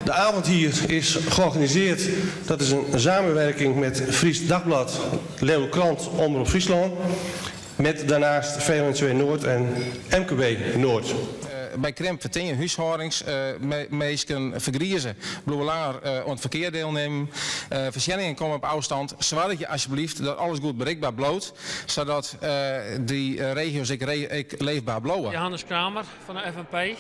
De avond hier is georganiseerd, dat is een samenwerking met Fries Dagblad, Leeuwarder Krant, Omrop Fryslân, met daarnaast VONCW Noord en MKB Noord. By krimp fertinje húshâldings, minsken fergrize, bliuwe langer oan it ferkear dielnimmen. Foarsjenningen komme op ôfstân. Soargje asjebleaft dat alles goed berikber bliuwt, sadat dy regio's ek leefber bliuwe. Johannes Kramer fan de FNP,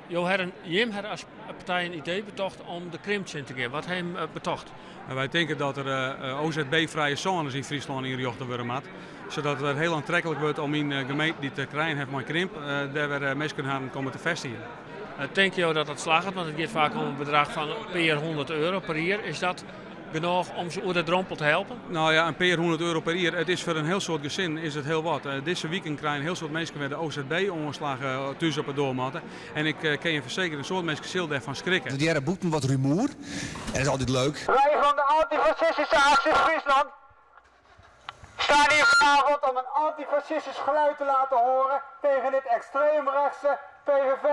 jo hawwe, jim hawwe as partij in idee betocht om de krimp tsjin te gean. Wat ha jim betocht? Wy tinke dat der OZB-frije sônes yn Fryslân ynrjochte wurde moat, sadat it wer hiel oantreklik wurdt om yn gemeenten dy't te krijen hawwe mei krimp, dêr wer minsken harren komme te fêstigjen. Tinke jo dat dat slagget? Want it giet faak om in bedrach fan in pear hûndert euro per jier. Is dat genôch om se oer de drompel te helpen? No ja, in pear hûndert euro per jier, it is foar in hiel soad gesinnen is it hiel wat. Dizze wiken krije in hiel soad minsken wer de OZB-oanslach thús op 'e doarmatte. En ik kin je fersekerje, in soad minsken sille dêrfan skrikke. Der hearre bûten wat rumoer en dat is altyd leuk. Wij van de Antifascistische Actie Friesland staan hier vanavond om een antifascistisch geluid te laten horen tegen dit extreemrechtse PVV,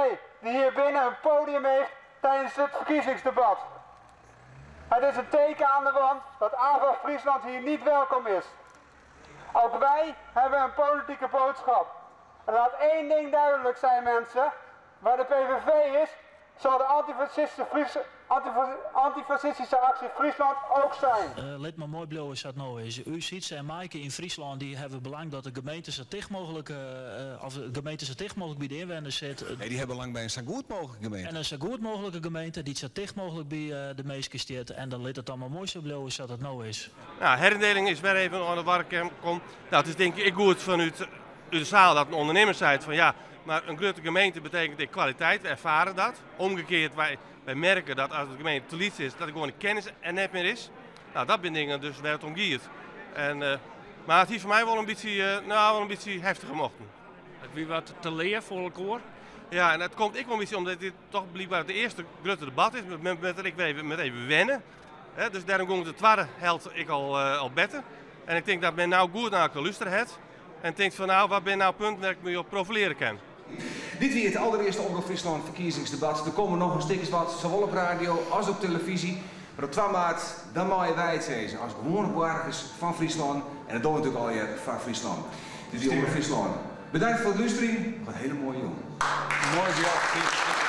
die hier binnen een podium heeft tijdens het verkiezingsdebat. Het is een teken aan de wand dat AVA Friesland hier niet welkom is. Ook wij hebben een politieke boodschap. En laat één ding duidelijk zijn mensen, waar de PVV is, zal de antifascistische actie Friesland ook zijn. Lit mar moai bliuwe sa't no is. Us Sytse en Maaike yn Fryslân dy hawwe belang dat de gemeente sa ticht mooglik of de gemeente sa ticht mooglik by de ynwenners sit. Nee, dy hawwe belang by in sa goed mooglike gemeente. En in sa goed mooglike gemeente dy't sa ticht mooglik by de minsken stiet. En dan lit it dan mar moai sa bliuwe sa't it no is. Nou, herindeling is wer even oan de oarder kommen. Nou, it is tink ik goed fanút de saal dat in ûndernimmer seit fan ja, mar in grutte gemeente betekent ek kwaliteit, we ervaren dat. Omgekeerd, wy merke dat as de gemeente te lyts is, dat der gewoan de kennis er net mear is. Nou, dat binne dingen dus wêr't it om giet. En, mar it hie foar my wol in bytsje, no, wol in bytsje heftiger mochten. It wie wat te leaf foar elkoar. Ja, en dat komt ek wol in bytsje omdat dit toch blykber it earste grutte debat is. Men moat der ek wer even, even wenne. Dus dêrom gong de twadde helte ek al better. En ik tink dat men no goed nei elkoar lústere hat. En tinkt fan nou, wat binne nou punten wêr't ik my op profilearje kin. Dit wie it alderearste Omrop Fryslân ferkiezingsdebat. Der komme noch in stik as wat, sawol op radio as op televyzje. Mar op twa maart, dan meie wy it sizze as gewoane boargers fan Fryslân. En dat dogge we natuerlik allegear foar Fryslân. Dit wie Omrop Fryslân. Bedankt foar it lústerjen. Noch in hiele moaie jûn. Moai berjocht.